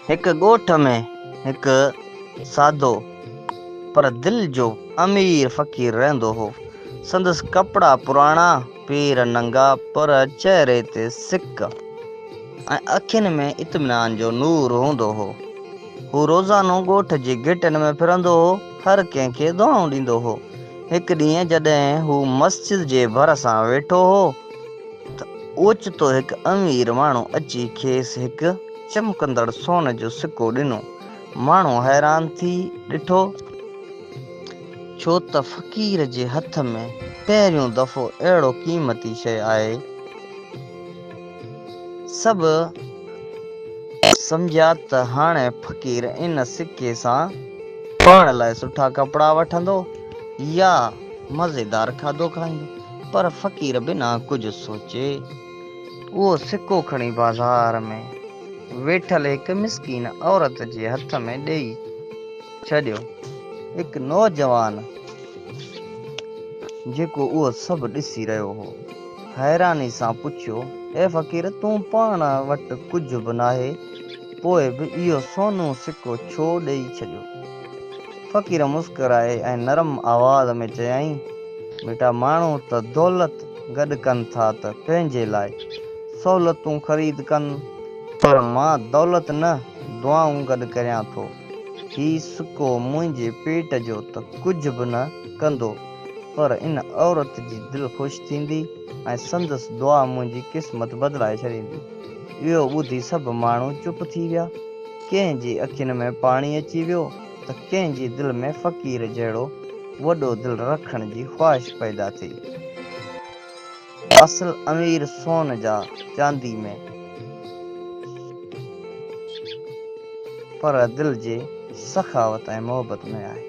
هڪ ڳوٺ ۾ هڪ سادو پر دل جو امير فقير رهندو هو. سندس ڪپڙا پراڻا، پير ننگا پر چهري تي سڪ ۽ اکين ۾ اطمينان جو نور هوندو هو. هو روزانو ڳوٺ جي گهٽين ۾ ڦرندو هو، هر ڪنهن کي دعائون ڏيندو هو. هڪ ڏينهن جڏهن هو مسجد جي ڀر سان ويٺو هو ته اوچتو هڪ امير ماڻهو اچي کيس هڪ چمڪندڙ سون جو سڪو ڏنو. ماڻهو حيران ٿي ڏٺو، ڇو ته فقير جي هٿ ۾ پهريون دفعو اهڙو قيمتي شيء آئي. سڀ سمجهيا ته هاڻي فقير ان سڪي سان پاڻ لاء سٺا ڪپڙا وٺندو يا مزيدار کاڌو کائيندو، پر فقير بنا ڪجهه سوچي اهو سڪو کڻي بازار ۾ ويٺل هڪ مسڪين عورت جي هٿ ۾ ڏيئي ڇڏيو. هڪ نوجوان جيڪو اهو سڀ ڏسي رهيو هو، حيراني سان پڇيو، اي فقير، تون پاڻ وٽ ڪجهه به ناهي، پوء به اهو سونو سڪو ڇو ڏيئي ڇڏيو؟ فقير مسڪرائي ۽ نرم آواز ۾ چيائين، بيٽا، ماڻهو ته دولت گڏ ڪن ٿا ته پنهنجي لاء سهولتون خريد ڪن، پر مان دولت نه دعائون گڏ ڪريان ٿو. هي سڪو منهنجي پيٽ جو ته ڪجهه به نه ڪندو، پر ان عورت جي دل خوش ٿيندي ۽ سندس دعا منهنجي قسمت بدلائي ڇڏيندي. اهو ٻڌي سڀ ماڻهو چپ ٿي ويا. ڪنهن جي اکين ۾ پاڻي اچي ويو ته ڪنهن جي دل ۾ فقير جهڙو وڏو دل رکڻ جي خواهش پيدا ٿي. اصل امير سون جا چاندي ۾، پر دل جي سخاوت ۽ محبت ۾ آهي.